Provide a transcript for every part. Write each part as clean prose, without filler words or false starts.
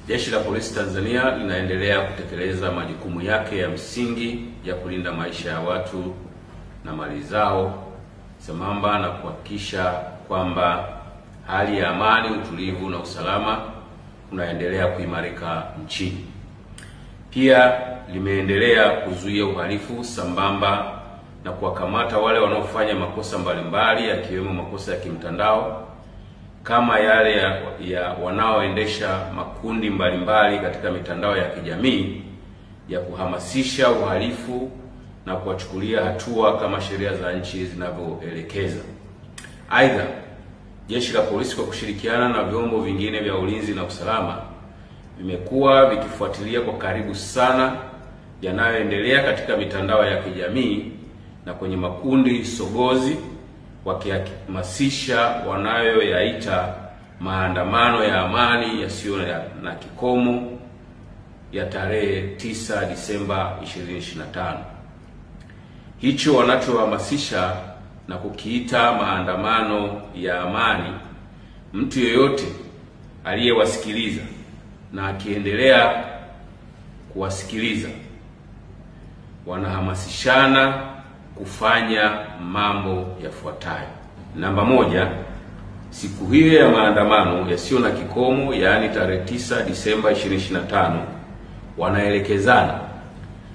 Jeshi la Polisi Tanzania linaendelea kutekeleza majukumu yake ya msingi ya kulinda maisha ya watu na mali zao sambamba na kuhakikisha kwamba hali ya amani, utulivu na usalama unaendelea kuimarika nchini. Pia limeendelea kuzuia uhalifu sambamba na kuwakamata wale wanaofanya makosa mbalimbali yakiwemo makosa ya kimtandao kama yale ya wanaoendesha makundi mbalimbali katika mitandao ya kijamii ya kuhamasisha uhalifu na kuwachukulia hatua kama sheria za nchi zinavyoelekeza. Aidha, Jeshi la Polisi kwa kushirikiana na vyombo vingine vya ulinzi na usalama vimekuwa vikifuatilia kwa karibu sana yanayoendelea katika mitandao ya kijamii na kwenye makundi sogozi, wakihamasisha wanayoyaita maandamano ya amani yasiyo na kikomo ya tarehe 9 Disemba 2025. Hicho wanachohamasisha na kukiita maandamano ya amani, mtu yeyote aliyewasikiliza na akiendelea kuwasikiliza, wanahamasishana kufanya mambo yafuatayo. Namba 1, siku hiyo ya maandamano yasiyo na kikomo, yaani tarehe 9 Disemba 2025, wanaelekezana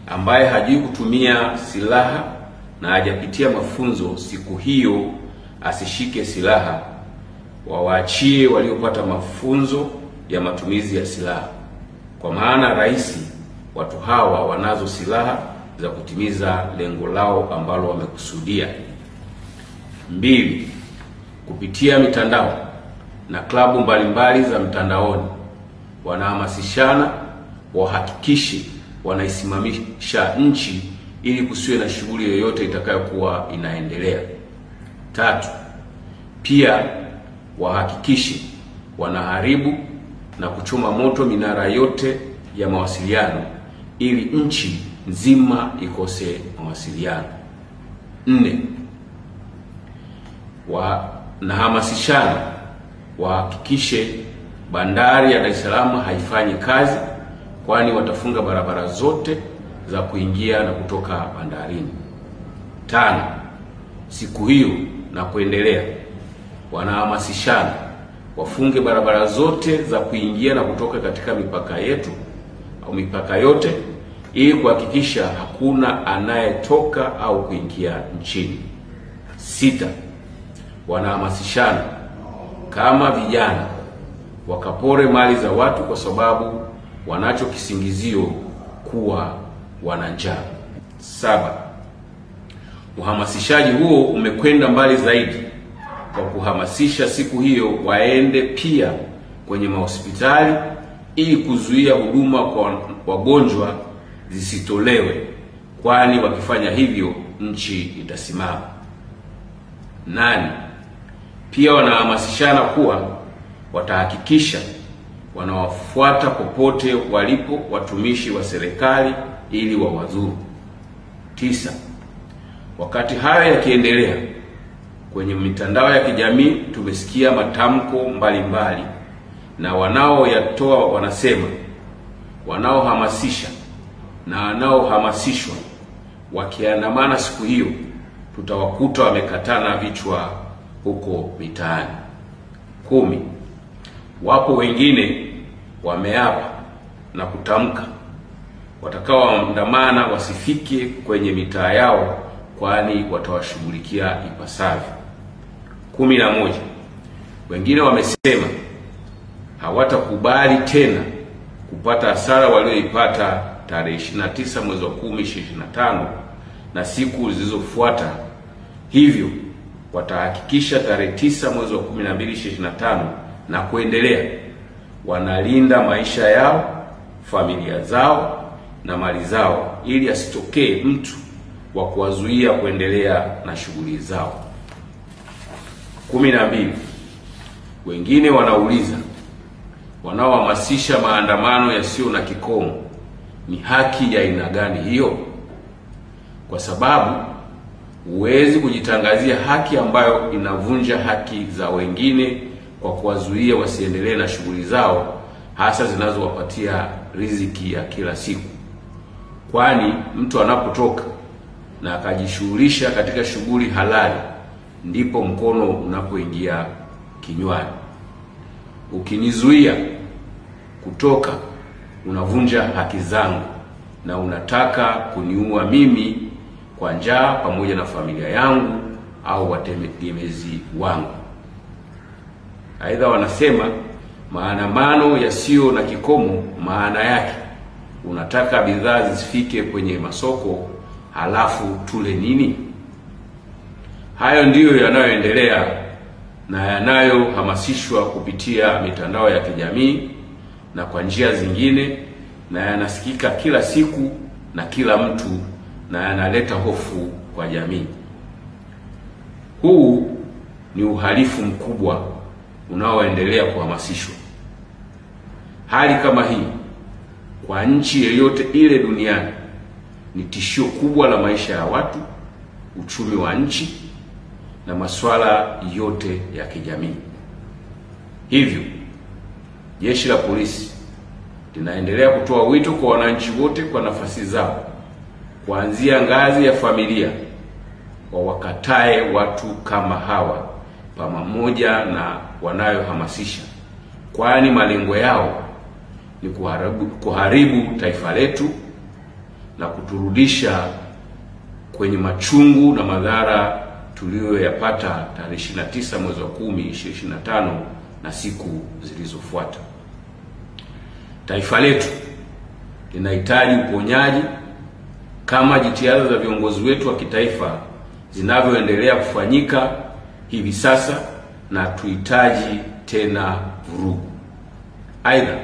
ambaye hajui kutumia silaha na hajapitia mafunzo siku hiyo asishike silaha, wawaachie waliopata mafunzo ya matumizi ya silaha, kwa maana rahisi watu hawa wanazo silaha za kutimiza lengo lao ambalo wamekusudia. 2, kupitia mitandao na klabu mbalimbali za mtandaoni wanahamasishana wahakikishe wanaisimamisha nchi ili kusiwe na shughuli yoyote itakayokuwa inaendelea. 3, pia wahakikishe wanaharibu na kuchoma moto minara yote ya mawasiliano ili nchi nzima ikose mawasiliano. 4, wanahamasishana wahakikishe bandari ya Dar es Salaam haifanyi kazi, kwani watafunga barabara zote za kuingia na kutoka bandarini. 5, siku hiyo na kuendelea wanahamasishana wafunge barabara zote za kuingia na kutoka katika mipaka yetu au mipaka yote ili kuhakikisha hakuna anayetoka au kuingia nchini. 6, wanahamasishana kama vijana wakapore mali za watu kwa sababu wanacho kisingizio kuwa wana njaa. 7, uhamasishaji huo umekwenda mbali zaidi kwa kuhamasisha siku hiyo waende pia kwenye mahospitali ili kuzuia huduma kwa wagonjwa zisitolewe, kwani wakifanya hivyo nchi itasimama. 8, pia wanahamasishana kuwa watahakikisha wanawafuata popote walipo watumishi wa serikali ili wawadhuru. 9, wakati hayo yakiendelea kwenye mitandao ya kijamii tumesikia matamko mbalimbali na wanaoyatoa wanasema wanaohamasisha na wanaohamasishwa wakiandamana siku hiyo tutawakuta wamekatana vichwa huko mitaani. 10, wapo wengine wameapa na kutamka watakaoandamana wasifike kwenye mitaa yao, kwani watawashughulikia ipasavyo. 11, wengine wamesema hawatakubali tena kupata hasara walioipata tarehe 29 mwezi wa 10 2025 na siku zilizofuata, hivyo watahakikisha tarehe 9 mwezi wa 12 2025 na kuendelea wanalinda maisha yao, familia zao na mali zao, ili asitokee mtu wa kuwazuia kuendelea na shughuli zao. 12, wengine wanauliza wanaohamasisha maandamano yasiyo na kikomo ni haki ya aina gani hiyo? Kwa sababu huwezi kujitangazia haki ambayo inavunja haki za wengine kwa kuwazuia wasiendelee na shughuli zao hasa zinazowapatia riziki ya kila siku. Kwani mtu anapotoka na akajishughulisha katika shughuli halali ndipo mkono unapoingia kinywani. Ukinizuia kutoka, unavunja haki zangu na unataka kuniua mimi kwa njaa pamoja na familia yangu au wategemezi wangu. Aidha wanasema maandamano yasiyo na kikomo maana yake unataka bidhaa zisifike kwenye masoko, halafu tule nini? Hayo ndiyo yanayoendelea na yanayohamasishwa kupitia mitandao ya kijamii na kwa njia zingine, na yanasikika kila siku na kila mtu, na yanaleta hofu kwa jamii. Huu ni uhalifu mkubwa unaoendelea kuhamasishwa. Hali kama hii kwa nchi yoyote ile duniani ni tishio kubwa la maisha ya watu, uchumi wa nchi na masuala yote ya kijamii. Hivyo, Jeshi la Polisi linaendelea kutoa wito kwa wananchi wote kwa nafasi zao, kuanzia ngazi ya familia, wawakatae watu kama hawa pamoja na wanayohamasisha, kwani malengo yao ni kuharibu taifa letu na kuturudisha kwenye machungu na madhara tuliyoyapata tarehe 29 mwezi wa 10 2025 na siku zilizofuata. Taifa letu linahitaji uponyaji kama jitihada za viongozi wetu wa kitaifa zinavyoendelea kufanyika hivi sasa, na tuhitaji tena vurugu. Aidha,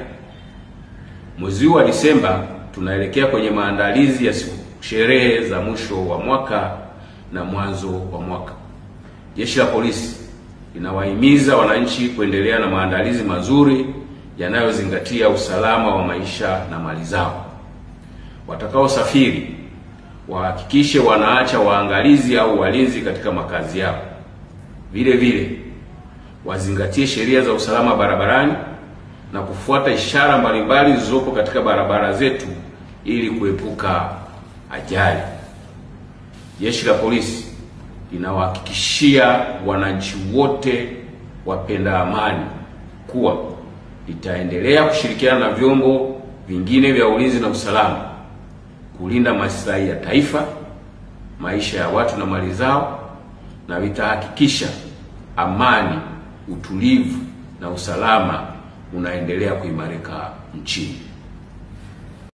mwezi wa Disemba tunaelekea kwenye maandalizi ya sherehe za mwisho wa mwaka na mwanzo wa mwaka. Jeshi la Polisi linawahimiza wananchi kuendelea na maandalizi mazuri yanayozingatia usalama wa maisha na mali zao. Watakaosafiri wahakikishe wanaacha waangalizi au walinzi katika makazi yao. Vile vile wazingatie sheria za usalama barabarani na kufuata ishara mbalimbali zilizopo katika barabara zetu ili kuepuka ajali. Jeshi la Polisi linawahakikishia wananchi wote wapenda amani kuwa litaendelea kushirikiana na vyombo vingine vya ulinzi na usalama kulinda maslahi ya taifa, maisha ya watu na mali zao, na litahakikisha amani, utulivu na usalama unaendelea kuimarika nchini.